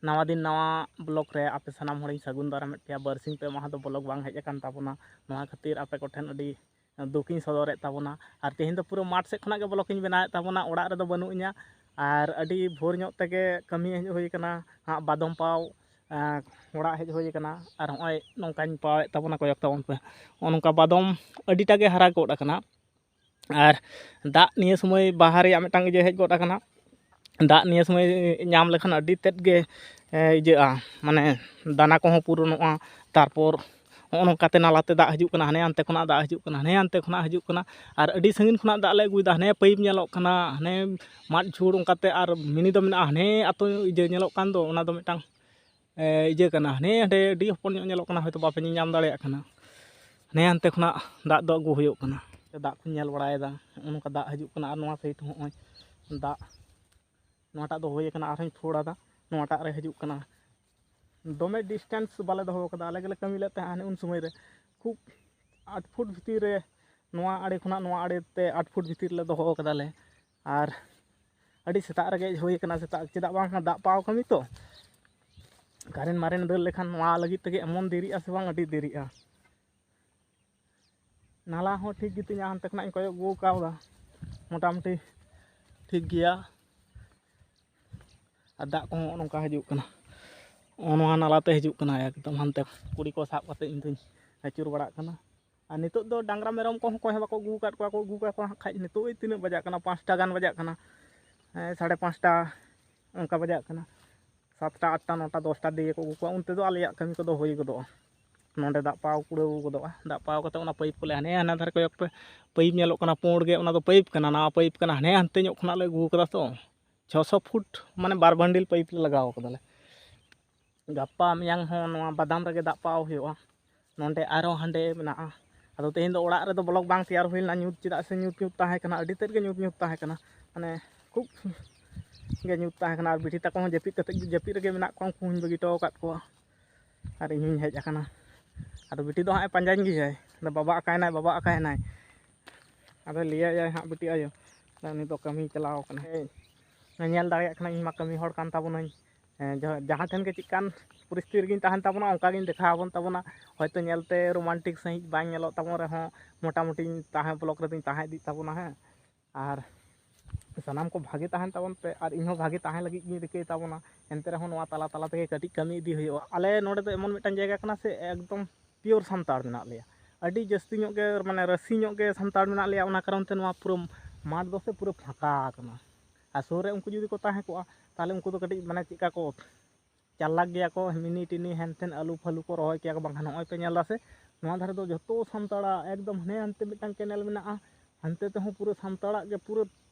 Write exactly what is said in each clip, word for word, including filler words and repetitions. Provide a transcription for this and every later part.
ᱱᱟᱣᱟ ᱫᱤᱱ ᱱᱟᱣᱟ ᱵᱞᱚᱜ ᱨᱮ ᱟᱯᱮ ᱥᱟᱱᱟᱢ ᱦᱚᱲᱤᱧ ᱥᱟᱹᱜᱩᱱ ᱫᱟᱨᱟᱢᱮᱫ ᱯᱮᱭᱟ᱾ ᱵᱟᱨᱥᱤᱧ ᱯᱮ ᱢᱟᱦᱟ ᱫᱚ ᱵᱞᱚᱜ ᱵᱟᱝ ᱦᱮᱡ ᱟᱠᱟᱱ ᱛᱟᱵᱚᱱᱟ, ᱱᱚᱣᱟ ᱠᱷᱟᱹᱛᱤᱨ ᱟᱯᱮ ᱠᱚᱴᱷᱮᱱ ᱟᱹᱰᱤ ᱫᱩᱠᱤᱧ ᱥᱚᱫᱚᱨᱮᱫ ᱛᱟᱵᱚᱱᱟ᱾ ᱟᱨ ᱛᱮᱦᱮᱧ ᱫᱚ ᱯᱩᱨᱟᱹ ᱢᱟᱴᱷ ᱥᱮᱫ ᱠᱷᱚᱱᱟᱜ ᱜᱮ ᱵᱞᱚᱜ ᱤᱧ ᱵᱮᱱᱟᱣᱮᱫ ᱛᱟᱵᱚᱱᱟ, ᱚᱲᱟᱜ ᱨᱮᱫᱚ ᱵᱟᱹᱱᱩᱜ ᱤᱧᱟ᱾ ᱟᱨ ᱟᱹᱰᱤ ᱵᱷᱳᱨ ᱧᱚᱜ ᱛᱮᱜᱮ ᱠᱟᱹᱢᱤ ᱦᱮᱡ ᱦᱩᱭ ᱠᱟᱱᱟ, ᱦᱟᱸᱜ ᱵᱟᱫᱚᱢ ᱯᱟᱣ, ᱟᱸ, ᱚᱲᱟᱜ ᱦᱮᱡ ᱦᱩᱭ ᱠᱟᱱᱟ᱾ ᱟᱨ ᱦᱚᱸᱜᱼᱚᱭ ᱱᱚᱝᱠᱟᱧ ᱯᱟᱣᱮᱫ ᱛᱟᱵᱚᱱᱟ, ᱠᱚᱭᱚᱜ ᱛᱟᱵᱚᱱ ᱯᱮ, ᱱᱚᱜᱼᱚ ᱱᱚᱝᱠᱟ ᱵᱟᱫᱚᱢ ᱟᱹᱰᱤᱴᱟ ᱜᱮ ᱦᱟᱨᱟ ᱜᱚᱫ ᱟᱠᱟᱱᱟ᱾ ᱟᱨ ᱫᱟᱜ ᱱᱤᱭᱟᱹ ᱥᱚᱢᱚᱭ ᱵᱟᱦᱟ ᱨᱮᱭᱟᱜ ᱢᱤᱫᱴᱟᱝ ᱤᱭᱟᱹ ᱦᱮᱡ ᱜᱚᱫ ᱟᱠᱟᱱᱟ, ᱫᱟᱜ ᱱᱤᱭᱟᱹ ᱥᱚᱢᱚᱭ ᱧᱟᱢ ᱞᱮᱠᱷᱟᱱ ᱟᱹᱰᱤ ᱛᱮᱫ ᱜᱮ, ᱮ, ᱤᱭᱟᱹᱜᱼᱟ, ᱢᱟᱱᱮ ᱫᱟᱱᱟ ᱠᱚᱦᱚᱸ ᱯᱩᱨᱚᱱᱚᱜᱼᱟ᱾ ᱛᱟᱨᱯᱚᱨ ᱦᱚᱸᱜᱼᱚ ᱱᱚᱝᱠᱟᱛᱮ ᱱᱟᱞᱟᱛᱮ ᱫᱟᱜ ᱦᱤᱡᱩᱜ ᱠᱟᱱᱟ, ᱦᱟᱱᱮ ᱦᱟᱱᱛᱮ ᱠᱷᱚᱱᱟᱜ ᱫᱟᱜ ᱦᱤᱡᱩᱜ ᱠᱟᱱᱟ, ᱦᱟᱱᱮ ᱦᱟᱱᱛᱮ ᱠᱷᱚᱱᱟᱜ ᱦᱤᱡᱩᱜ ᱠᱟᱱᱟ᱾ ᱟᱨ ᱟᱹᱰᱤ ᱥᱟᱺᱜᱤᱧ ᱠᱷᱚᱱᱟᱜ ᱫᱟᱜ ᱞᱮ ᱟᱹᱜᱩᱭᱮᱫᱟ, ᱦᱟᱱᱮ ᱯᱟᱭᱤᱯ ᱧᱮᱞᱚᱜ ᱠᱟᱱᱟ, ᱦᱟᱱᱮ ᱢᱟᱫ ᱡᱷᱩᱲ, ᱚᱱᱠᱟᱛᱮ ᱟᱨ ᱢᱤᱱᱤ ᱫᱚ ᱢᱮᱱᱟᱜᱼᱟ, ᱦᱟᱱᱮ ᱟᱛᱳ ᱤᱭᱟᱹ ᱧᱮᱞᱚᱜ ᱠᱟᱱ ᱫᱚ, ᱚᱱᱟ ᱫᱚ ᱢᱤᱫᱴᱟᱝ, ᱮ, ᱤᱭᱟᱹ ᱠᱟᱱᱟ, ᱦᱟᱱᱮ ᱦᱟᱸᱰᱮ ᱟᱹᱰᱤ ᱦᱚᱯᱚᱱ ᱧᱚᱜ ᱧᱮᱞᱚᱜ ᱠᱟᱱᱟ, ᱦᱚᱭᱛᱳ ᱵᱟᱯᱮ ᱧᱮᱞ ᱧᱟᱢ ᱫᱟᱲᱮᱭᱟᱜ ᱠᱟᱱᱟ᱾ ᱦᱟᱱᱮ ᱦᱟᱱᱛᱮ ᱠᱷᱚᱱᱟᱜ ᱫᱟᱜ ᱫᱚ ᱟᱹᱜᱩ ᱦᱩᱭᱩᱜ ᱠᱟᱱᱟ᱾ ᱫᱟᱜ ᱠᱚᱧ ᱧᱮᱞ ᱵᱟᱲᱟᱭᱮᱫᱟ, ᱱᱚᱜᱼᱚ ᱱᱚᱝᱠᱟ ᱫᱟᱜ ᱦᱤᱡᱩᱜ ᱠᱟᱱᱟ᱾ ᱟᱨ ᱱᱚᱣᱟ ᱥᱟᱭᱤᱰ ᱦᱚᱸ ᱱᱚᱜᱼᱚᱭ ᱫᱟᱜ, ᱱᱚᱣᱟᱴᱟᱜ ᱫᱚ ᱦᱩᱭ ᱟᱠᱟᱱᱟ, ᱟᱨᱦᱚᱸᱧ ᱯᱷᱳᱲ ᱟᱫᱟ, ᱱᱚᱣᱟᱴᱟᱜ ᱨᱮ ᱦᱤᱡᱩᱜ ᱠᱟᱱᱟ᱾ ᱫᱚᱢᱮ ᱰᱤᱥᱴᱮᱱᱥ ᱵᱟᱞᱮ ᱫᱚᱦᱚ ᱠᱟᱫᱟ, ᱟᱞᱮ ᱜᱮᱞᱮ ᱠᱟᱹᱢᱤ ᱞᱮᱫ ᱛᱟᱦᱮᱸᱫ ᱦᱟᱱᱮ ᱩᱱ ᱥᱚᱢᱚᱭ ᱨᱮ, ᱠᱷᱩᱵ ᱟᱴ ᱯᱷᱩᱴ ᱵᱷᱤᱛᱤᱨ ᱨᱮ, ᱱᱚᱣᱟ ᱟᱲᱮ ᱠᱷᱚᱱᱟᱜ ᱱᱚᱣᱟ ᱟᱲᱮ ᱛᱮ ᱟᱴ ᱯᱷᱩᱴ ᱵᱷᱤᱛᱤᱨ ᱨᱮᱞᱮ ᱫᱚᱦᱚ ᱠᱟᱫᱟᱞᱮ᱾ ᱟᱨ ᱟᱹᱰᱤ ᱥᱮᱛᱟᱜ ᱨᱮᱜᱮ ᱦᱮᱡ ᱦᱩᱭ ᱠᱟᱱᱟ, ᱥᱮᱛᱟᱜ, ᱪᱮᱫᱟᱜ ᱵᱟᱝ ᱫᱟᱜ ᱯᱟᱣ ᱠᱟᱹᱢᱤ ᱛᱚ, ᱠᱟᱨᱮᱱ ᱢᱟᱨᱮᱱ ᱫᱟᱹᱲ ᱞᱮᱠᱷᱟᱱ ᱱᱚᱣᱟ ᱞᱟᱹᱜᱤᱫ ᱛᱮᱜᱮ ᱮᱢᱚᱱ ᱫᱮᱨᱤᱜᱼᱟ ᱥᱮ ᱵᱟᱝ, ᱟᱹᱰᱤ ᱫᱮᱨᱤᱜᱼᱟ᱾ ᱱᱟᱞᱟ ᱦᱚᱸ ᱴᱷᱤᱠ ᱜᱮᱛᱤᱧᱟ, ᱦᱟᱱᱛᱮ ᱠᱷᱚᱱᱟᱜ ᱤᱧ ᱠᱚᱭᱚᱜ ᱟᱹᱜᱩ ᱠᱟᱣᱫᱟ, ᱢᱚᱴᱟᱢᱩᱴᱤ ᱴᱷᱤᱠ ᱜᱮᱭᱟ᱾ ᱟᱨ ᱫᱟᱜ ᱠᱚᱦᱚᱸ ᱱᱚᱜᱼᱚ ᱱᱚᱝᱠᱟ ᱦᱤᱡᱩᱜ ᱠᱟᱱᱟ, ᱱᱚᱜᱼᱚ ᱱᱚᱣᱟ ᱱᱟᱞᱟᱛᱮ ᱦᱤᱡᱩᱜ ᱠᱟᱱᱟ ᱮᱠᱫᱚᱢ ᱦᱟᱱᱛᱮ᱾ ᱠᱩᱲᱤ ᱠᱚ ᱥᱟᱵ ᱠᱟᱛᱮ ᱤᱧ ᱫᱩᱧ ᱟᱹᱪᱩᱨ ᱵᱟᱲᱟᱜ ᱠᱟᱱᱟ᱾ ᱟᱨ ᱱᱤᱛᱚᱜ ᱫᱚ ᱰᱟᱝᱨᱟ ᱢᱮᱨᱚᱢ ᱠᱚᱦᱚᱸ ᱚᱠᱚᱭ ᱦᱚᱸ ᱵᱟᱠᱚ ᱟᱹᱜᱩ ᱟᱠᱟᱫ ᱠᱚᱣᱟ, ᱠᱚ ᱟᱹᱜᱩ ᱠᱟᱠᱚᱣᱟ ᱦᱟᱸᱜ ᱠᱷᱟᱡ᱾ ᱱᱤᱛᱚᱜ ᱳᱭ ᱛᱤᱱᱟᱹᱜ ᱵᱟᱡᱟᱜ ᱠᱟᱱᱟ? ᱯᱟᱸᱪᱴᱟ ᱜᱟᱱ ᱵᱟᱡᱟᱜ ᱠᱟᱱᱟ, ᱦᱮᱸ, ᱥᱟᱲᱮ ᱯᱟᱸᱪᱴᱟ ᱚᱱᱠᱟ ᱵᱟᱡᱟᱜ ᱠᱟᱱᱟ᱾ ᱥᱟᱛᱴᱟ, ᱟᱴᱴᱟ, ᱱᱚᱴᱟ, ᱫᱚᱥᱴᱟ ᱫᱤᱭᱮ ᱠᱚ ᱟᱹᱜᱩ ᱠᱚᱣᱟ, ᱩᱱ ᱛᱮᱫᱚ ᱟᱞᱮᱭᱟᱜ ᱠᱟᱹᱢᱤ ᱠᱚᱫᱚ ᱦᱩᱭ ᱜᱚᱫᱚᱜᱼᱟ᱾ ᱱᱚᱸᱰᱮ ᱫᱟᱜ ᱯᱟᱣ ᱠᱩᱲᱟᱹᱣ ᱜᱚᱫᱚᱜᱼᱟ᱾ ᱫᱟᱜ ᱯᱟᱣ ᱠᱟᱛᱮ ᱚᱱᱟ ᱯᱟᱭᱤᱯ ᱠᱚᱞᱮ, ᱦᱟᱱᱮ ᱦᱟᱱᱟ ᱫᱷᱟᱨᱮ ᱠᱚᱭᱚᱜ ᱯᱮ, ᱯᱟᱭᱤᱯ ᱧᱮᱞᱚᱜ ᱠᱟᱱᱟ ᱯᱩᱸᱰ ᱜᱮ, ᱚᱱᱟ ᱫᱚ ᱯᱟᱭᱤᱯ ᱠᱟᱱᱟ, ᱱᱟᱣᱟ ᱯᱟᱭᱤᱯ ᱠᱟᱱᱟ, ᱦᱟᱱᱮ ᱦᱟᱱᱛᱮ ᱧᱚᱜ ᱠᱷᱚᱱᱟᱜ ᱞᱮ ᱟᱹᱜᱩ ᱠᱟᱫᱟ ᱛᱚ᱾ ᱪᱷᱚᱥᱚ ᱯᱷᱩᱴ, ᱢᱟᱱᱮ ᱵᱟᱨ ᱵᱟᱱᱰᱤᱞ ᱯᱟᱭᱤᱯ ᱞᱮ ᱞᱟᱜᱟᱣ ᱠᱟᱫᱟᱞᱮ᱾ ᱜᱟᱯᱟ ᱢᱮᱭᱟᱝ ᱦᱚᱸ ᱱᱚᱣᱟ ᱵᱟᱫᱟᱢ ᱨᱮᱜᱮ ᱫᱟᱜ ᱯᱟᱣ ᱦᱩᱭᱩᱜᱼᱟ᱾ ᱱᱚᱸᱰᱮ ᱟᱨᱚ ᱦᱟᱸᱰᱮ ᱢᱮᱱᱟᱜᱼᱟ᱾ ᱟᱫᱚ ᱛᱮᱦᱮᱧ ᱫᱚ ᱚᱲᱟᱜ ᱨᱮᱫᱚ ᱵᱞᱚᱜ ᱵᱟᱝ ᱛᱮᱭᱟᱨ ᱦᱩᱭ ᱞᱮᱱᱟ, ᱧᱩᱛ, ᱪᱮᱫᱟᱜ ᱥᱮ ᱧᱩᱛ ᱧᱩᱛ ᱛᱟᱦᱮᱸ ᱠᱟᱱᱟ, ᱟᱹᱰᱤ ᱛᱮᱫ ᱜᱮ ᱧᱩᱛ ᱧᱩᱛ ᱛᱟᱦᱮᱸ ᱠᱟᱱᱟ, ᱢᱟᱱᱮ ᱠᱷᱩᱵ ᱜᱮ ᱧᱩᱛ ᱛᱟᱦᱮᱸ ᱠᱟᱱᱟ᱾ ᱟᱨ ᱵᱤᱴᱤ ᱛᱟᱠᱚ ᱦᱚᱸ ᱡᱟᱹᱯᱤᱫ ᱠᱟᱛᱮᱫ, ᱡᱟᱹᱯᱤᱫ ᱨᱮᱜᱮ ᱢᱮᱱᱟᱜ ᱠᱚᱣᱟ, ᱩᱱᱠᱩ ᱦᱚᱸᱧ ᱵᱟᱹᱜᱤ ᱦᱚᱴᱚ ᱟᱠᱟᱫ ᱠᱚᱣᱟ᱾ ᱟᱨ ᱤᱧ ᱦᱚᱸᱧ ᱦᱮᱡ ᱟᱠᱟᱱᱟ᱾ ᱟᱫᱚ ᱵᱤᱴᱤ ᱫᱚ ᱦᱟᱸᱜ ᱮ ᱯᱟᱸᱡᱟᱧ ᱜᱮᱭᱟᱭ, ᱟᱫᱚ, "ᱵᱟᱵᱟ ᱚᱠᱟᱭᱮᱱᱟᱭ, ᱵᱟᱵᱟ ᱚᱠᱟᱭᱮᱱᱟᱭ?" ᱟᱫᱚ ᱞᱟᱹᱭᱟᱭᱟᱭ ᱦᱟᱸᱜ ᱵᱤᱴᱤ ᱟᱭᱳ, "ᱩᱱᱤ ᱫᱚ ᱠᱟᱹᱢᱤᱭ ᱪᱟᱞᱟᱣ ᱠᱟᱱᱟ᱾" ᱦᱮᱸ, ᱧᱮᱞ ᱫᱟᱲᱮᱭᱟᱜ ᱠᱟᱱᱟ, ᱤᱧ ᱢᱟ ᱠᱟᱹᱢᱤ ᱦᱚᱲ ᱠᱟᱱ ᱛᱟᱵᱚᱱᱟᱹᱧ᱾ ᱦᱮᱸ, ᱡᱟᱦᱟᱸ ᱡᱟᱦᱟᱸ ᱴᱷᱮᱱ ᱜᱮ ᱪᱮᱫ ᱠᱟᱱ ᱯᱚᱨᱤᱥᱛᱷᱤᱛᱤ ᱨᱮᱜᱮᱧ ᱛᱟᱦᱮᱱ ᱛᱟᱵᱚᱱᱟ, ᱚᱱᱠᱟ ᱜᱤᱧ ᱫᱮᱠᱷᱟᱣ ᱟᱵᱚᱱ ᱛᱟᱵᱚᱱᱟ᱾ ᱦᱚᱭᱛᱳ ᱧᱮᱞᱛᱮ ᱨᱳᱢᱟᱱᱴᱤᱠ ᱥᱟᱺᱦᱤᱡ ᱵᱟᱝ ᱧᱮᱞᱚᱜ ᱛᱟᱵᱚᱱ ᱨᱮᱦᱚᱸ, ᱢᱳᱴᱟᱢᱩᱴᱤ ᱛᱟᱦᱮᱸ ᱵᱞᱚᱠ ᱨᱮᱫᱚᱧ ᱛᱟᱦᱮᱸ ᱤᱫᱤᱜ ᱛᱟᱵᱚᱱᱟ᱾ ᱦᱮᱸ, ᱟᱨ ᱥᱟᱱᱟᱢ ᱠᱚ ᱵᱷᱟᱜᱮ ᱛᱟᱦᱮᱱ ᱛᱟᱵᱚᱱ ᱯᱮ, ᱟᱨ ᱤᱧᱦᱚᱸ ᱵᱷᱟᱜᱮ ᱛᱟᱦᱮᱸ ᱞᱟᱹᱜᱤᱫ ᱜᱤᱧ ᱨᱤᱠᱟᱹᱭ ᱛᱟᱵᱚᱱᱟ᱾ ᱮᱱᱛᱮ ᱨᱮᱦᱚᱸ ᱱᱚᱣᱟ ᱛᱟᱞᱟ ᱛᱟᱞᱟ ᱛᱮᱜᱮ ᱠᱟᱹᱴᱤᱡ ᱠᱟᱹᱢᱤ ᱤᱫᱤ ᱦᱩᱭᱩᱜᱼᱟ᱾ ᱟᱞᱮ ᱱᱚᱰᱮ ᱫᱚ ᱮᱢᱚᱱ ᱢᱤᱫᱴᱟᱝ ᱡᱟᱭᱜᱟ ᱠᱟᱱᱟ ᱥᱮ, ᱮᱠᱫᱚᱢ ᱯᱤᱭᱳᱨ ᱥᱟᱱᱛᱟᱲ ᱢᱮᱱᱟᱜ ᱞᱮᱭᱟ᱾ ᱟᱹᱰᱤ ᱡᱟᱹᱥᱛᱤ ᱧᱚᱜ ᱜᱮ, ᱢᱟᱱᱮ, ᱨᱟᱹᱥᱤ ᱧᱚᱜ ᱜᱮ ᱥᱟᱱᱛᱟᱲ ᱢᱮᱱᱟᱜ ᱞᱮᱭᱟ᱾ ᱚᱱᱟ ᱠᱟᱨᱚᱱ ᱛᱮ ᱱᱚᱣᱟ ᱯᱩᱨᱟᱹ ᱢᱟᱴᱷ ᱫᱚ ᱥᱮ ᱯᱩᱨᱟᱹ ᱯᱷᱟᱸᱠᱟ ᱟᱠᱟᱱᱟ᱾ ᱟᱨ ᱥᱩᱨ ᱨᱮ ᱩᱱᱠᱩ ᱡᱩᱫᱤ ᱠᱚ ᱛᱟᱦᱮᱸ ᱠᱚᱜᱼᱟ, ᱛᱟᱦᱚᱞᱮ ᱩᱱᱠᱩ ᱫᱚ ᱠᱟᱹᱴᱤᱡ, ᱢᱟᱱᱮ, ᱪᱮᱫᱠᱟ ᱠᱚ ᱪᱟᱞᱟᱠ ᱜᱮᱭᱟ ᱠᱚ, ᱢᱤᱱᱤ ᱴᱤᱱᱤ ᱦᱮᱱ ᱛᱮᱱ ᱟᱹᱞᱩ ᱯᱷᱟᱹᱞᱩ ᱠᱚ ᱨᱚᱦᱚᱭ ᱠᱮᱭᱟ ᱠᱚ᱾ ᱵᱟᱝᱠᱷᱟᱱ ᱱᱚᱜᱼᱚᱭ ᱯᱮ ᱧᱮᱞ ᱫᱟ ᱥᱮ, ᱱᱚᱣᱟ ᱫᱷᱟᱨᱮ ᱫᱚ ᱡᱚᱛᱚ ᱥᱟᱱᱛᱟᱲᱟᱜ, ᱮᱠᱫᱚᱢ ᱦᱟᱱᱮ ᱦᱟᱱᱛᱮ ᱢᱤᱫᱴᱟᱝ ᱠᱮᱱᱮᱞ ᱢᱮᱱᱟᱜᱼᱟ, ᱦᱟᱱᱛᱮ ᱛᱮᱦᱚᱸ ᱯᱩᱨᱟᱹ ᱥᱟᱱᱛᱟᱲᱟᱜ ᱜᱮ, ᱯᱩᱨᱟᱹ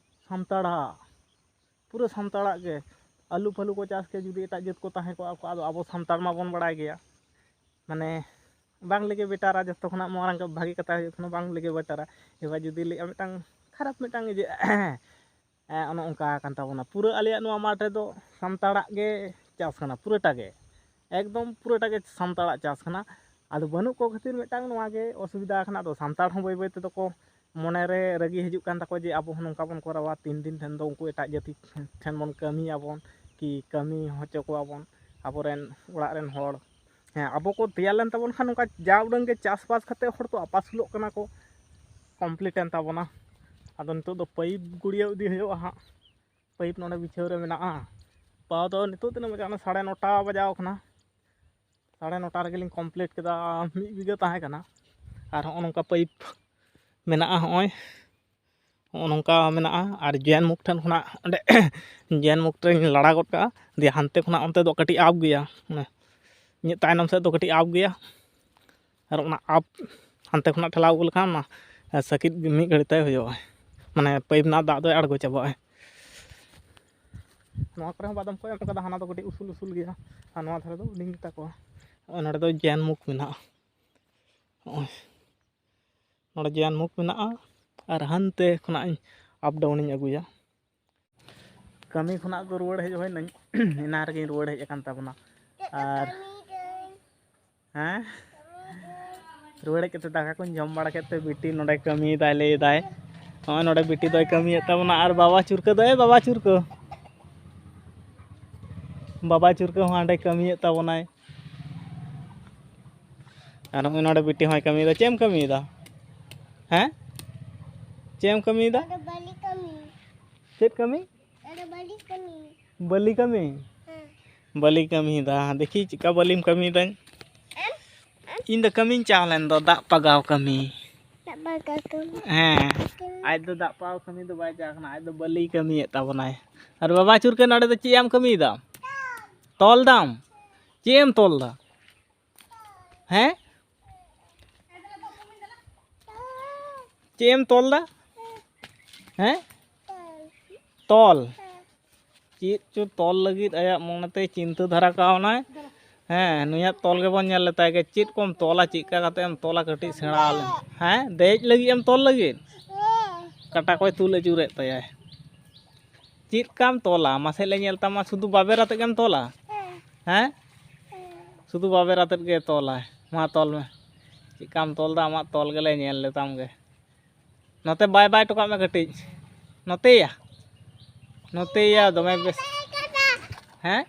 ᱥᱟᱱᱛᱟᱲᱟᱜ, ᱯᱩᱨᱟᱹ ᱥᱟᱱᱛᱟᱲᱟᱜ ᱜᱮ᱾ ᱟᱹᱞᱩ ᱯᱷᱟᱹᱞᱩ ᱠᱚ ᱪᱟᱥ ᱠᱮᱭᱟ ᱡᱩᱫᱤ ᱮᱴᱟᱜ ᱡᱟᱹᱛ ᱠᱚ ᱛᱟᱦᱮᱸ ᱠᱚᱜᱼᱟ ᱠᱚ, ᱟᱫᱚ ᱟᱵᱚ ᱥᱟᱱᱛᱟᱲ ᱢᱟᱵᱚᱱ ᱵᱟᱲᱟᱭ ᱜᱮᱭᱟ, ᱢᱟᱱᱮ, ᱵᱟᱝ ᱞᱮᱜᱮ ᱵᱮᱴᱟᱨᱟ᱾ ᱡᱚᱛᱚ ᱠᱷᱚᱱᱟᱜ ᱢᱟᱨᱟᱝ ᱵᱷᱟᱹᱜᱤ ᱠᱟᱛᱷᱟ ᱦᱩᱭᱩᱜ ᱠᱟᱱᱟ, ᱵᱟᱝ ᱞᱮᱜᱮ ᱵᱮᱴᱟᱨᱟ᱾ ᱮᱵᱟᱨ ᱡᱩᱫᱤ ᱞᱟᱹᱭᱟ ᱢᱤᱫᱴᱟᱝ ᱠᱷᱟᱨᱟᱯ ᱢᱤᱫᱴᱟᱝ ᱤᱭᱟᱹ, ᱦᱮᱸ, ᱚᱱᱮ ᱚᱱᱠᱟ ᱠᱟᱱ ᱛᱟᱵᱚᱱᱟ᱾ ᱯᱩᱨᱟᱹ ᱟᱞᱮᱭᱟᱜ ᱱᱚᱣᱟ ᱢᱟᱴᱷ ᱨᱮᱫᱚ ᱥᱟᱱᱛᱟᱲᱟᱜ ᱜᱮ ᱪᱟᱥ ᱠᱟᱱᱟ, ᱯᱩᱨᱟᱹᱴᱟ ᱜᱮ, ᱮᱠᱫᱚᱢ ᱯᱩᱨᱟᱹᱴᱟ ᱜᱮ ᱥᱟᱱᱛᱟᱲᱟᱜ ᱪᱟᱥ ᱠᱟᱱᱟ᱾ ᱟᱫᱚ ᱵᱟᱹᱱᱩᱜ ᱠᱚ ᱠᱷᱟᱹᱛᱤᱨ ᱢᱤᱫᱴᱟᱝ ᱱᱚᱣᱟ ᱜᱮ ᱚᱥᱩᱵᱤᱫᱷᱟ ᱠᱟᱱᱟ᱾ ᱟᱫᱚ ᱥᱟᱱᱛᱟᱲ ᱦᱚᱸ ᱵᱟᱹᱭ ᱵᱟᱹᱭ ᱛᱮᱫᱚ ᱠᱚ ᱢᱚᱱᱮ ᱨᱮ ᱨᱟᱹᱜᱤ ᱦᱤᱡᱩᱜ ᱠᱟᱱ ᱛᱟᱠᱚᱣᱟ ᱡᱮ ᱟᱵᱚ ᱦᱚᱸ ᱱᱚᱝᱠᱟ ᱵᱚᱱ ᱠᱚᱨᱟᱣᱟ, ᱛᱤᱱ ᱫᱤᱱ ᱴᱷᱮᱱ ᱫᱚ ᱩᱱᱠᱩ ᱮᱴᱟᱜ ᱡᱟᱹᱛᱤ ᱴᱷᱮᱱ ᱵᱚᱱ ᱠᱟᱹᱢᱤᱭᱟᱵᱚᱱ, ᱠᱤ ᱠᱟᱹᱢᱤ ᱦᱚᱪᱚ ᱠᱚᱣᱟ ᱵᱚᱱ ᱟᱵᱚᱨᱮᱱ ᱚᱲᱟᱜ ᱨᱮᱱ ᱦᱚᱲ᱾ ᱦᱮᱸ, ᱟᱵᱚ ᱠᱚ ᱛᱮᱭᱟᱨ ᱞᱮᱱ ᱛᱟᱵᱚᱱ ᱠᱷᱟᱱ ᱱᱚᱝᱠᱟ ᱡᱟ ᱩᱰᱟᱹᱝ ᱜᱮ ᱪᱟᱥᱵᱟᱥ ᱠᱟᱛᱮ ᱦᱚᱲ ᱠᱚ ᱟᱯᱟᱥᱩᱞᱚᱜ ᱠᱟᱱᱟ ᱠᱚ, ᱠᱚᱢᱯᱞᱤᱴ ᱮᱱ ᱛᱟᱵᱚᱱᱟ᱾ ᱟᱫᱚ ᱱᱤᱛᱚᱜ ᱫᱚ ᱯᱟᱭᱤᱯ ᱜᱩᱲᱭᱟᱹᱣ ᱤᱫᱤ ᱦᱩᱭᱩᱜᱼᱟ ᱦᱟᱸᱜ᱾ ᱯᱟᱭᱤᱯ ᱱᱚᱰᱮ ᱵᱤᱪᱷᱟᱹᱣ ᱨᱮ ᱢᱮᱱᱟᱜᱼᱟ᱾ ᱯᱟᱣ ᱫᱚ ᱱᱤᱛᱚᱜ ᱛᱤᱱᱟᱹᱜ ᱵᱟᱡᱟᱣ ᱮᱱᱟ? ᱥᱟᱲᱮ ᱱᱚᱴᱟ ᱵᱟᱡᱟᱣ ᱠᱟᱱᱟ᱾ ᱥᱟᱲᱮ ᱱᱚᱴᱟ ᱨᱮᱜᱮᱞᱤᱧ ᱠᱚᱢᱯᱞᱤᱴ ᱠᱮᱫᱟ᱾ ᱢᱤᱫ ᱵᱤᱜᱷᱟᱹ ᱛᱟᱦᱮᱸ ᱠᱟᱱᱟ᱾ ᱟᱨ ᱦᱚᱸᱜᱼᱚ ᱱᱚᱝᱠᱟ ᱯᱟᱭᱤᱯ ᱢᱮᱱᱟᱜᱼᱟ᱾ ᱦᱚᱸᱜᱼᱚᱭ ᱦᱚᱸᱜᱼᱚ ᱱᱚᱝᱠᱟ ᱢᱮᱱᱟᱜᱼᱟ᱾ ᱟᱨ ᱡᱚᱭᱮᱱ ᱢᱩᱠ ᱴᱷᱮᱱ ᱠᱷᱚᱱᱟᱜ ᱚᱸᱰᱮ ᱡᱚᱭᱮᱱ ᱢᱩᱠ ᱨᱮᱧ ᱞᱟᱲᱟ ᱜᱚᱫ ᱠᱟᱜᱼᱟ᱾ ᱫᱤᱭᱮ ᱦᱟᱱᱛᱮ ᱠᱷᱚᱱᱟᱜ ᱚᱱᱛᱮ ᱫᱚ ᱠᱟᱹᱴᱤᱡ ᱟᱯ ᱜᱮᱭᱟ, ᱢᱟᱱᱮ ᱤᱧᱟᱹᱜ ᱛᱟᱭᱱᱚᱢ ᱥᱮᱫ ᱫᱚ ᱠᱟᱹᱴᱤᱡ ᱟᱯ ᱜᱮᱭᱟ᱾ ᱟᱨ ᱚᱱᱟ ᱟᱯ ᱦᱟᱱᱛᱮ ᱠᱷᱚᱱᱟᱜ ᱴᱷᱮᱞᱟᱣ ᱟᱹᱜᱩ ᱞᱮᱠᱷᱟᱱ ᱚᱱᱟ ᱥᱟᱹᱠᱤᱛ ᱢᱤᱫ ᱜᱷᱟᱹᱲᱤ ᱛᱮ ᱦᱩᱭᱩᱜᱼᱟ, ᱢᱟᱱᱮ ᱯᱟᱭᱤᱯ ᱨᱮᱱᱟᱜ ᱫᱟᱜ ᱫᱚᱭ ᱟᱬᱜᱚ ᱪᱟᱵᱟᱜᱼᱟ᱾ ᱱᱚᱣᱟ ᱠᱚᱨᱮ ᱦᱚᱸ ᱵᱟᱫᱟᱢ ᱠᱚ ᱮᱢ ᱠᱟᱫᱟ, ᱦᱟᱱᱟ ᱫᱚ ᱠᱟᱹᱴᱤᱡ ᱩᱥᱩᱞ ᱩᱥᱩᱞ ᱜᱮᱭᱟ, ᱟᱨ ᱱᱚᱣᱟ ᱫᱷᱟᱨᱮ ᱫᱚ ᱦᱩᱰᱤᱧ ᱜᱮᱛᱟ ᱠᱚᱣᱟ᱾ ᱱᱚᱜᱼᱚᱭ ᱱᱚᱰᱮ ᱫᱚ ᱡᱚᱭᱮᱱ ᱢᱩᱠ ᱢᱮᱱᱟᱜᱼᱟ᱾ ᱱᱚᱜᱼᱚᱭ ᱱᱚᱰᱮ ᱡᱚᱭᱮᱱ ᱢᱩᱠ ᱢᱮᱱᱟᱜᱼᱟ, ᱟᱨ ᱦᱟᱱᱛᱮ ᱠᱷᱚᱱᱟᱜ ᱤᱧ ᱟᱯ ᱰᱟᱣᱩᱱ ᱤᱧ ᱟᱹᱜᱩᱭᱟ᱾ ᱠᱟᱹᱢᱤ ᱠᱷᱚᱱᱟᱜ ᱫᱚ ᱨᱩᱣᱟᱹᱲ ᱦᱮᱡ ᱦᱩᱭᱱᱟᱹᱧ, ᱮᱱᱟᱱ ᱨᱮᱜᱮᱧ ᱨᱩᱣᱟᱹᱲ ᱦᱮᱡ ᱟᱠᱟᱱ ᱛᱟᱵᱚᱱᱟ᱾ ᱟᱨ ᱦᱮᱸ, ᱨᱩᱣᱟᱹᱲ ᱦᱮᱡ ᱠᱟᱛᱮ ᱫᱟᱠᱟ ᱠᱚᱧ ᱡᱚᱢ ᱵᱟᱲᱟ ᱠᱮᱫ ᱛᱮ ᱵᱤᱴᱤ ᱱᱚᱰᱮ ᱠᱟᱹᱢᱤᱭᱮᱫᱟᱭ, ᱞᱟᱹᱭᱮᱫᱟᱭ᱾ ᱱᱚᱜᱼᱚᱭ ᱱᱚᱰᱮ ᱵᱤᱴᱤ ᱫᱚᱭ ᱠᱟᱹᱢᱤᱭᱮᱫ ᱛᱟᱵᱚᱱᱟ, ᱟᱨ ᱵᱟᱵᱟ ᱪᱩᱨᱠᱟᱹ ᱫᱚ, ᱮ ᱵᱟᱵᱟ ᱪᱩᱨᱠᱟᱹ, ᱵᱟᱵᱟ ᱪᱩᱨᱠᱟᱹ ᱦᱚᱸ ᱦᱟᱸᱰᱮ ᱠᱟᱹᱢᱤᱭᱮᱫ ᱛᱟᱵᱚᱱᱟᱭ᱾ ᱟᱨ ᱱᱚᱜᱼᱚᱭ ᱱᱚᱰᱮ ᱵᱤᱴᱤ ᱦᱚᱸᱭ ᱠᱟᱹᱢᱤᱭᱮᱫᱟ᱾ ᱪᱮᱫ ᱮᱢ ᱠᱟᱹᱢᱤᱭᱮᱫᱟ? ᱦᱮᱸ? ᱪᱮᱫ ᱮᱢ ᱠᱟᱹᱢᱤᱭᱮᱫᱟ? ᱟᱫᱚ ᱵᱟᱹᱞᱤ ᱠᱟᱹᱢᱤ᱾ ᱪᱮᱫ ᱠᱟᱹᱢᱤ? ᱟᱫᱚ ᱵᱟᱹᱞᱤ ᱠᱟᱹᱢᱤ᱾ ᱵᱟᱹᱞᱤ ᱠᱟᱹᱢᱤ? ᱦᱮᱸ᱾ ᱵᱟᱹᱞᱤ ᱠᱟᱹᱢᱤᱭᱮᱫᱟ᱾ ᱫᱮᱠᱷᱤ ᱪᱮᱫᱠᱟ ᱵᱟᱹᱞᱤᱢ ᱠᱟᱹᱢᱤᱭᱮᱫᱟ᱾ ᱮᱢ? ᱮᱢ? ᱤᱧ ᱫᱚ ᱠᱟᱹᱢᱤᱧ ᱪᱟᱣ ᱞᱮᱱ ᱫᱚ, ᱫᱟᱜ ᱯᱟᱜᱟᱣ ᱠᱟᱹᱢᱤ᱾ ᱫᱟᱜ ᱯᱟᱜᱟᱣ ᱠᱟᱹᱢᱤ᱾ ᱦᱮᱸ᱾ ᱠᱟᱹᱢᱤ᱾ ᱟᱡ ᱫᱚ ᱫᱟᱜ ᱯᱟᱜᱟᱣ ᱠᱟᱹᱢᱤ ᱫᱚ ᱵᱟᱭ ᱪᱟᱣ ᱠᱟᱱᱟ, ᱟᱡ ᱫᱚ ᱵᱟᱹᱞᱤ ᱠᱟᱹᱢᱤᱭᱮᱫ ᱛᱟᱵᱚᱱᱟᱭ᱾ ᱟᱨ ᱵᱟᱵᱟ ᱪᱩᱨᱠᱟᱹ, ᱱᱚᱰᱮ ᱫᱚ ᱪᱮᱫ ᱮᱢ ᱠᱟᱹᱢᱤᱭᱮᱫᱟ? ᱛᱚᱞ ᱫᱟᱢ? ᱪᱮᱫ ᱮᱢ ᱛᱚᱞ ᱫᱟ? ᱦᱮᱸ? ᱪᱮᱫ ᱮᱢ ᱛᱚᱞ ᱫᱟ? ᱦᱮᱸ? ᱛᱚᱞ᱾ ᱪᱮᱫ ᱪᱚ ᱛᱚᱞ ᱞᱟᱹᱜᱤᱫ ᱟᱭᱟᱜ ᱢᱚᱱᱮᱛᱮ ᱪᱤᱱᱛᱟᱹ ᱫᱷᱟᱨᱟ ᱠᱟᱣᱱᱟᱭ᱾ ᱦᱮᱸ, ᱱᱩᱭᱟᱜ ᱛᱚᱞ ᱜᱮᱵᱚᱱ ᱧᱮᱞ ᱞᱮᱛᱟᱭ ᱜᱮ, ᱪᱮᱫ ᱠᱚᱢ ᱛᱚᱞᱟ, ᱪᱮᱫ ᱠᱟ ᱠᱟᱛᱮ ᱮᱢ ᱛᱚᱞᱟ, ᱠᱟᱹᱴᱤᱡ ᱥᱮᱬᱟ ᱟᱞᱮᱢ᱾ ᱦᱮᱸ, ᱫᱮᱡ ᱞᱟᱹᱜᱤᱫ ᱮᱢ ᱛᱚᱞ ᱞᱟᱹᱜᱤᱫ? ᱠᱟᱴᱟ ᱠᱚᱭ ᱛᱩᱞ ᱟᱹᱪᱩᱨᱮᱫ ᱛᱟᱭᱟᱭ᱾ ᱪᱮᱫ ᱠᱟᱢ ᱛᱚᱞᱟ ᱢᱟᱥᱮ ᱞᱮ ᱧᱮᱞ ᱛᱟᱢᱟ, ᱥᱩᱫᱷᱩ ᱵᱟᱵᱮᱨ ᱟᱛᱮᱫ ᱜᱮᱢ ᱛᱚᱞᱟ? ᱦᱮᱸ? ᱥᱩᱫᱷᱩ ᱵᱟᱵᱮᱨ ᱟᱛᱮᱫ ᱜᱮ ᱛᱚᱞᱟᱭ᱾ ᱢᱟ ᱛᱚᱞ ᱢᱮ, ᱪᱮᱫ ᱠᱟᱢ ᱛᱚᱞ ᱫᱟ, ᱟᱢᱟᱜ ᱛᱚᱞ ᱜᱮᱞᱮ ᱧᱮᱞ ᱞᱮᱛᱟᱢ ᱜᱮ᱾ ᱱᱚᱛᱮ ᱵᱟᱭ ᱵᱟᱭ ᱦᱚᱴᱚ ᱠᱟᱜ ᱢᱮ ᱠᱟᱹᱴᱤᱡ᱾ ᱱᱚᱛᱮᱭᱟ, ᱱᱚᱛᱮᱭᱟ, ᱫᱚᱢᱮ ᱵᱮᱥ᱾ ᱦᱮᱸ?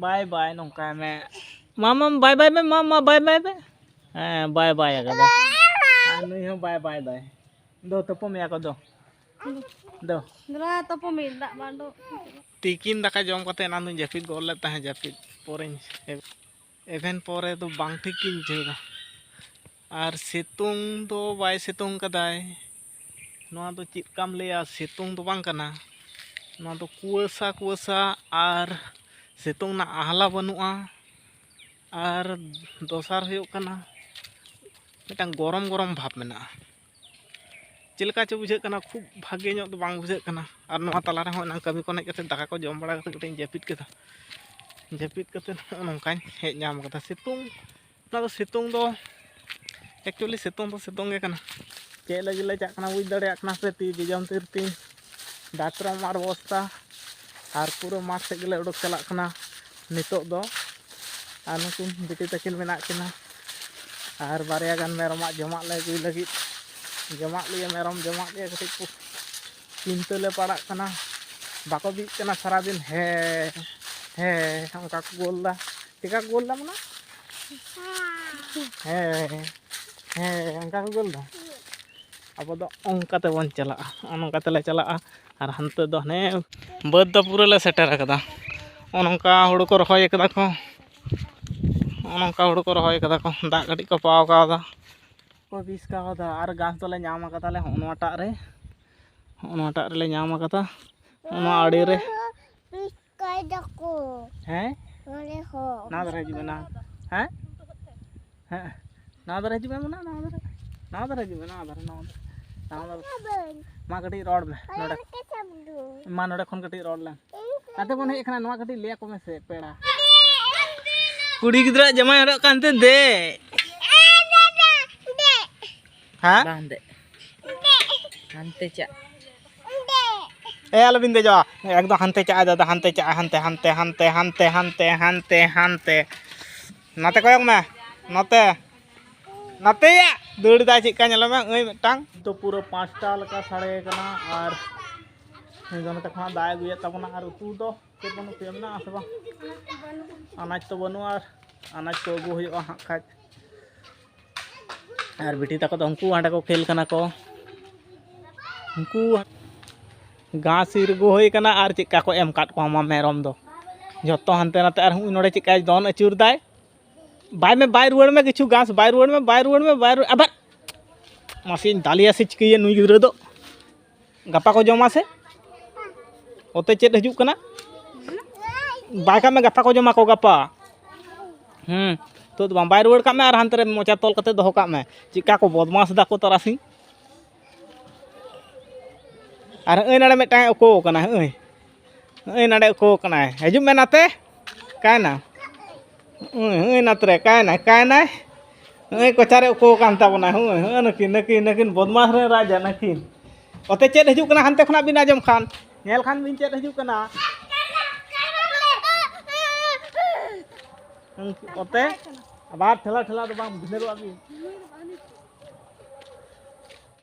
ᱵᱟᱭ ᱵᱟᱭ ᱱᱚᱝᱠᱟᱭ ᱢᱮ᱾ ᱢᱟ, ᱢᱟ, ᱵᱟᱭ ᱵᱟᱭ ᱢᱮ, ᱢᱟ, ᱢᱟ, ᱵᱟᱭ ᱵᱟᱭ ᱢᱮ᱾ ᱦᱮᱸ, ᱵᱟᱭ ᱵᱟᱭ ᱟᱠᱟᱫᱟ᱾ ᱟᱨ ᱱᱩᱭ ᱦᱚᱸ ᱵᱟᱭ ᱵᱟᱭ ᱫᱟᱭ᱾ ᱫᱚ, ᱛᱩᱯᱩ ᱢᱮᱭᱟ ᱠᱚ, ᱫᱚ᱾ ᱫᱚ᱾ ᱫᱮᱞᱟ, ᱛᱩᱯᱩ ᱢᱮ, ᱫᱟᱜ ᱵᱟᱝ ᱫᱚ᱾ ᱛᱤᱠᱤᱱ ᱫᱟᱠᱟ ᱡᱚᱢ ᱠᱟᱛᱮ ᱮᱱᱟᱝ ᱫᱚᱧ ᱡᱟᱹᱯᱤᱫ ᱜᱚᱫ ᱞᱮᱫ ᱛᱟᱦᱮᱸᱫ, ᱡᱟᱹᱯᱤᱫ ᱯᱚᱨᱮᱧ ᱮᱵᱷᱮᱱ ᱯᱚᱨᱮ ᱫᱚ ᱵᱟᱝ ᱴᱷᱤᱠ ᱜᱤᱧ ᱵᱩᱡᱷᱟᱹᱣ ᱮᱫᱟ᱾ ᱟᱨ ᱥᱤᱛᱩᱝ ᱫᱚ ᱵᱟᱭ ᱥᱤᱛᱩᱝ ᱠᱟᱫᱟᱭ, ᱱᱚᱣᱟ ᱫᱚ ᱪᱮᱫ ᱠᱟᱢ ᱞᱟᱹᱭᱟ, ᱥᱤᱛᱩᱝ ᱫᱚ ᱵᱟᱝ ᱠᱟᱱᱟ, ᱱᱚᱣᱟ ᱫᱚ ᱠᱩᱣᱟᱹᱥᱟ ᱠᱩᱣᱟᱹᱥᱟ ᱟᱨ ᱥᱤᱛᱩᱝ ᱨᱮᱱᱟᱜ ᱟᱦᱞᱟ ᱵᱟᱹᱱᱩᱜᱼᱟ᱾ ᱟᱨ ᱫᱚᱥᱟᱨ ᱦᱩᱭᱩᱜ ᱠᱟᱱᱟ, ᱢᱤᱫᱴᱟᱝ ᱜᱚᱨᱚᱢ ᱜᱚᱨᱚᱢ ᱵᱷᱟᱵᱽ ᱢᱮᱱᱟᱜᱼᱟ᱾ ᱪᱮᱫ ᱞᱮᱠᱟ ᱪᱚ ᱵᱩᱡᱷᱟᱹᱜ ᱠᱟᱱᱟ, ᱠᱷᱩᱵ ᱵᱷᱟᱜᱮ ᱧᱚᱜ ᱫᱚ ᱵᱟᱝ ᱵᱩᱡᱷᱟᱹᱜ ᱠᱟᱱᱟ᱾ ᱟᱨ ᱱᱚᱣᱟ ᱛᱟᱞᱟ ᱨᱮᱦᱚᱸ ᱮᱱᱟᱝ ᱠᱟᱹᱢᱤ ᱠᱷᱚᱱ ᱦᱮᱡ ᱠᱟᱛᱮ ᱫᱟᱠᱟ ᱠᱚ ᱡᱚᱢ ᱵᱟᱲᱟ ᱠᱟᱛᱮ ᱠᱟᱹᱴᱤᱡ ᱤᱧ ᱡᱟᱹᱯᱤᱫ ᱠᱮᱫᱟ᱾ ᱡᱟᱹᱯᱤᱫ ᱠᱟᱛᱮ ᱱᱚᱜᱼᱚ ᱱᱚᱝᱠᱟᱧ ᱦᱮᱡ ᱧᱟᱢ ᱠᱟᱫᱟ᱾ ᱥᱤᱛᱩᱝ, ᱚᱱᱟ ᱫᱚ ᱥᱤᱛᱩᱝ ᱫᱚ, actually ᱥᱤᱛᱩᱝ ᱫᱚ ᱥᱤᱛᱩᱝ ᱜᱮ ᱠᱟᱱᱟ᱾ ᱪᱮᱫ ᱞᱟᱹᱜᱤᱫ ᱞᱮ ᱪᱟᱜ ᱠᱟᱱᱟ ᱵᱩᱡᱽ ᱫᱟᱲᱮᱭᱟᱜ ᱠᱟᱱᱟ ᱯᱮ, ᱛᱤ ᱡᱚᱡᱚᱢ ᱛᱤᱨ ᱛᱤᱧ ᱫᱟᱛᱨᱚᱢ ᱟᱨ ᱵᱚᱥᱛᱟ, ᱟᱨ ᱯᱩᱨᱟᱹ ᱢᱟᱴᱷ ᱥᱮᱫ ᱜᱮᱞᱮ ᱩᱰᱩᱠ ᱪᱟᱞᱟᱜ ᱠᱟᱱᱟ ᱱᱤᱛᱚᱜ ᱫᱚ᱾ ᱟᱨ ᱱᱩᱠᱤᱱ ᱵᱤᱴᱤ ᱛᱟᱹᱠᱤᱱ ᱢᱮᱱᱟᱜ ᱠᱤᱱᱟ, ᱟᱨ ᱵᱟᱨᱭᱟ ᱜᱟᱱ ᱢᱮᱨᱚᱢᱟᱜ ᱡᱚᱢᱟᱜ ᱞᱮ ᱟᱹᱜᱩᱭ ᱞᱟᱹᱜᱤᱫ᱾ ᱡᱚᱢᱟᱜ ᱞᱮᱭᱟ ᱢᱮᱨᱚᱢ, ᱡᱚᱢᱟᱜ ᱞᱮᱭᱟ, ᱠᱟᱹᱴᱤᱡ ᱠᱚ ᱪᱤᱱᱛᱟᱹ ᱞᱮ ᱯᱟᱲᱟᱜ ᱠᱟᱱᱟ᱾ ᱵᱟᱠᱚ ᱵᱤᱫ ᱠᱟᱱᱟ ᱥᱟᱨᱟᱫᱤᱱ, ᱦᱮᱸ ᱦᱮᱸ ᱚᱱᱠᱟ ᱠᱚ ᱜᱳᱞ ᱫᱟ᱾ ᱪᱮᱠᱟ ᱠᱚ ᱜᱳᱞ ᱫᱟ ᱢᱟᱱᱮ? ᱦᱮᱸ ᱦᱮᱸ ᱚᱱᱠᱟ ᱠᱚ ᱜᱳᱞ ᱫᱟ᱾ ᱟᱵᱚ ᱫᱚ ᱚᱱᱠᱟ ᱛᱮᱵᱚᱱ ᱪᱟᱞᱟᱜᱼᱟ, ᱱᱚᱜᱼᱚ ᱱᱚᱝᱠᱟ ᱛᱮᱞᱮ ᱪᱟᱞᱟᱜᱼᱟ᱾ ᱟᱨ ᱦᱟᱱᱛᱮ ᱫᱚ ᱦᱟᱱᱮ ᱵᱟᱹᱫᱽ ᱫᱚ ᱯᱩᱨᱟᱹ ᱞᱮ ᱥᱮᱴᱮᱨ ᱟᱠᱟᱫᱟ᱾ ᱱᱚᱜᱼᱚ ᱱᱚᱝᱠᱟ ᱦᱩᱲᱩ ᱠᱚ ᱨᱚᱦᱚᱭ ᱠᱟᱫᱟ ᱠᱚ, ᱱᱚᱜᱼᱚ ᱱᱚᱝᱠᱟ ᱦᱩᱲᱩ ᱠᱚ ᱨᱚᱦᱚᱭ ᱠᱟᱫᱟ ᱠᱚ, ᱫᱟᱜ ᱠᱟᱹᱴᱤᱡ ᱠᱚ ᱯᱟᱣ ᱠᱟᱣᱫᱟ᱾ ᱠᱚ ᱵᱤᱥ ᱠᱟᱣᱫᱟ᱾ ᱟᱨ ᱜᱷᱟᱥ ᱫᱚᱞᱮ ᱧᱟᱢ ᱟᱠᱟᱫᱟᱞᱮ ᱦᱚᱸᱜᱼᱚ ᱱᱚᱣᱟᱴᱟᱜ ᱨᱮ, ᱦᱚᱸᱜᱼᱚ ᱱᱚᱣᱟᱴᱟᱜ ᱨᱮᱞᱮ ᱧᱟᱢ ᱟᱠᱟᱫᱟ, ᱦᱚᱸᱜᱼᱚ ᱱᱚᱣᱟ ᱟᱲᱮ ᱨᱮ᱾ ᱵᱤᱥ ᱠᱟᱭ ᱫᱟᱠᱚ᱾ ᱦᱮᱸ? ᱱᱚᱰᱮ ᱦᱚᱸ᱾ ᱱᱚᱣᱟ ᱫᱷᱟᱨᱮ ᱦᱤᱡᱩᱜ ᱢᱮ, ᱱᱚᱣᱟ᱾ ᱦᱮᱸ? ᱦᱮᱸ᱾ ᱱᱚᱣᱟ ᱫᱷᱟᱨᱮ ᱦᱤᱡᱩᱜ ᱢᱮ, ᱢᱮᱱᱟᱜᱼᱟ, ᱱᱚᱣᱟ ᱫᱷᱟᱨᱮ᱾ ᱱᱚᱣᱟ ᱫᱷᱟᱨᱮ ᱦᱤᱡᱩᱜ ᱢᱮ, ᱱᱚᱣᱟ ᱫᱷᱟᱨᱮ, ᱱᱚᱣᱟ ᱫᱷᱟᱨᱮ, ᱱᱚᱣᱟ ᱫᱷᱟᱨᱮ᱾ ᱵᱟᱹᱧ᱾ ᱢᱟ ᱠᱟᱹᱴᱤᱡ ᱨᱚᱲ ᱢᱮ ᱱᱚᱰᱮ᱾ ᱚᱱᱟ ᱠᱟᱹᱴᱤᱡ ᱥᱟᱵ ᱫᱩ᱾ ᱢᱟ ᱱᱚᱰᱮ ᱠᱷᱚᱱ ᱠᱟᱹᱴᱤᱡ ᱨᱚᱲ ᱞᱮᱢ᱾ ᱤᱧ ᱥᱮ ᱱᱟᱛᱮ ᱵᱚᱱ ᱦᱮᱡ ᱟᱠᱟᱱᱟ, ᱱᱚᱣᱟ ᱠᱟᱹᱴᱤᱡ ᱞᱟᱹᱭ ᱟᱠᱚ ᱢᱮᱥᱮ ᱯᱮᱲᱟ᱾ ᱠᱩᱲᱤ ᱜᱤᱫᱽᱨᱟᱹ ᱡᱟᱢᱟᱭ ᱦᱚᱨᱚᱜ ᱠᱟᱱᱛᱮ ᱫᱮᱡ᱾ ᱦᱮᱸ? ᱵᱟᱝ ᱫᱮᱡ᱾ ᱦᱟᱱᱛᱮ ᱪᱟᱜ᱾ ᱮ ᱟᱞᱚᱵᱤᱱ ᱫᱮᱡᱚᱜᱼᱟ, ᱮᱠᱫᱚᱢ ᱦᱟᱱᱛᱮ ᱪᱟᱜ ᱟᱭ ᱫᱟᱫᱟ, ᱦᱟᱱᱛᱮ ᱪᱟᱜ ᱟᱭ, ᱦᱟᱱᱛᱮ, ᱦᱟᱱᱛᱮ, ᱦᱟᱱᱛᱮ᱾ ᱱᱟᱛᱮ ᱠᱚᱭᱚᱜ ᱢᱮ, ᱱᱚᱛᱮ᱾ ᱱᱟᱛᱮᱭᱟ ᱫᱟᱹᱲ ᱫᱟᱭ ᱪᱮᱫᱠᱟ ᱧᱮᱞᱚᱜ ᱢᱮ, ᱟᱹᱭ ᱢᱤᱫᱴᱟᱝ᱾ ᱛᱚ ᱯᱩᱨᱟᱹ ᱯᱟᱸᱪᱴᱟ ᱞᱮᱠᱟ ᱥᱟᱰᱮ ᱠᱟᱱᱟ ᱟᱨ ᱱᱚᱛᱮ ᱠᱷᱚᱱᱟᱜ ᱫᱟᱜ ᱮ ᱟᱹᱜᱩᱭᱮᱫ ᱛᱟᱵᱚᱱᱟ᱾ ᱟᱨ ᱩᱛᱩ ᱫᱚ ᱪᱮᱫ ᱵᱟᱹᱱᱩᱜ ᱯᱮᱭᱟ, ᱢᱮᱱᱟᱜᱼᱟ ᱥᱮ ᱵᱟᱝ? ᱟᱱᱟᱡᱽ ᱛᱚ ᱵᱟᱹᱱᱩᱜᱼᱟ, ᱟᱨ ᱟᱱᱟᱡᱽ ᱠᱚ ᱟᱹᱜᱩ ᱦᱩᱭᱩᱜᱼᱟ ᱦᱟᱸᱜ ᱠᱷᱟᱡ᱾ ᱟᱨ ᱵᱤᱴᱤ ᱛᱟᱠᱚ ᱫᱚ ᱩᱱᱠᱩ ᱦᱟᱸᱰᱮ ᱠᱚ ᱠᱷᱮᱞ ᱠᱟᱱᱟ ᱠᱚ᱾ ᱩᱱᱠᱩ ᱜᱷᱟᱥ ᱤᱨ ᱟᱹᱜᱩ ᱦᱩᱭ ᱠᱟᱱᱟ ᱟᱨ ᱪᱮᱫᱠᱟ ᱠᱚ ᱮᱢ ᱠᱟᱫ ᱠᱚᱣᱟ ᱢᱟ ᱢᱮᱨᱚᱢ ᱫᱚ᱾ ᱡᱷᱚᱛᱚ ᱦᱟᱱᱛᱮ ᱱᱟᱛᱮ᱾ ᱟᱨ ᱦᱩᱸᱜᱼᱩᱭ ᱱᱚᱰᱮ ᱪᱮᱫᱠᱟᱭ ᱫᱚᱱ ᱟᱹᱪᱩᱨ ᱫᱟᱭ᱾ ᱵᱟᱭ ᱢᱮ, ᱵᱟᱭ ᱨᱩᱣᱟᱹᱲ ᱢᱮ ᱠᱤᱪᱷᱩ ᱜᱷᱟᱥ, ᱵᱟᱭ ᱨᱩᱣᱟᱹᱲ ᱢᱮ, ᱵᱟᱭ ᱨᱩᱣᱟᱹᱲ ᱢᱮ, ᱵᱟᱭ ᱨᱩᱣᱟᱹᱲ, ᱟᱵᱟᱨ ᱢᱟᱥᱮᱧ ᱫᱟᱞᱮᱭᱟ ᱥᱮ ᱪᱤᱠᱟᱹᱭᱟ ᱱᱩᱭ ᱜᱤᱫᱽᱨᱟᱹ ᱫᱚ᱾ ᱜᱟᱯᱟ ᱠᱚ ᱡᱚᱢᱟ ᱥᱮ? ᱚᱛᱮ ᱪᱮᱫ ᱦᱤᱡᱩᱜ ᱠᱟᱱᱟ? ᱵᱟᱭ ᱠᱟᱜ ᱢᱮ, ᱜᱟᱯᱟ ᱠᱚ ᱡᱚᱢᱟ ᱠᱚ, ᱜᱟᱯᱟ᱾ ᱦᱩᱸ, ᱱᱤᱛᱚᱜ ᱫᱚ ᱵᱟᱝ, ᱵᱟᱭ ᱨᱩᱣᱟᱹᱲ ᱠᱟᱜ ᱢᱮ ᱟᱨ ᱦᱟᱱᱛᱮ ᱨᱮ ᱢᱚᱪᱟ ᱛᱚᱞ ᱠᱟᱛᱮ ᱫᱚᱦᱚ ᱠᱟᱜ ᱢᱮ᱾ ᱪᱮᱫᱠᱟ ᱠᱚ ᱵᱚᱫᱢᱟᱥ ᱫᱟᱠᱚ ᱛᱟᱨᱟᱥᱤᱧ᱾ ᱟᱨ ᱦᱚᱸᱜᱼᱚᱭ ᱱᱚᱰᱮ ᱢᱤᱫᱴᱟᱝ ᱮ ᱩᱠᱩ ᱟᱠᱟᱱᱟ, ᱦᱚᱸᱜᱼᱚᱭ᱾ ᱦᱚᱸᱜᱼᱚᱭ ᱱᱚᱰᱮ ᱩᱠᱩ ᱟᱠᱟᱱᱟᱭ᱾ ᱦᱤᱡᱩᱜ ᱢᱮ ᱱᱟᱛᱮ᱾ ᱠᱟᱭᱱᱟ? ᱦᱚᱸᱜᱼᱚᱭ, ᱦᱚᱸᱜᱼᱚᱭ ᱱᱟᱛᱮ ᱨᱮ, ᱠᱟᱭᱱᱟᱭ, ᱠᱟᱭᱱᱟᱭ? ᱦᱚᱸᱜᱼᱚᱭ ᱠᱚᱪᱟᱨᱮ ᱩᱠᱩ ᱟᱠᱟᱱ ᱛᱟᱵᱚᱱᱟᱭ᱾ ᱦᱚᱸᱜᱼᱚᱭ, ᱦᱚᱸᱜᱼᱚᱭ ᱱᱩᱠᱤᱱ, ᱱᱩᱠᱤᱱ, ᱱᱩᱠᱤᱱ ᱵᱚᱫᱢᱟᱥ ᱨᱮᱱ ᱨᱟᱡᱟ, ᱱᱩᱠᱤᱱ᱾ ᱚᱛᱮ ᱪᱮᱫ ᱦᱤᱡᱩᱜ ᱠᱟᱱᱟ ᱦᱟᱱᱛᱮ ᱠᱷᱚᱱᱟᱜ ᱵᱤᱱ ᱟᱸᱡᱚᱢ ᱠᱷᱟᱱ? ᱧᱮᱞ ᱠᱷᱟᱱ ᱵᱤᱱ ᱪᱮᱫ ᱦᱤᱡᱩᱜ ᱠᱟᱱᱟ? ᱚᱛᱮ ᱟᱵᱟᱨ ᱴᱷᱮᱞᱟ ᱴᱷᱮᱞᱟ ᱫᱚ ᱵᱟᱝ ᱵᱷᱤᱸᱫᱟᱹᱲᱚᱜᱼᱟ ᱵᱤᱱ᱾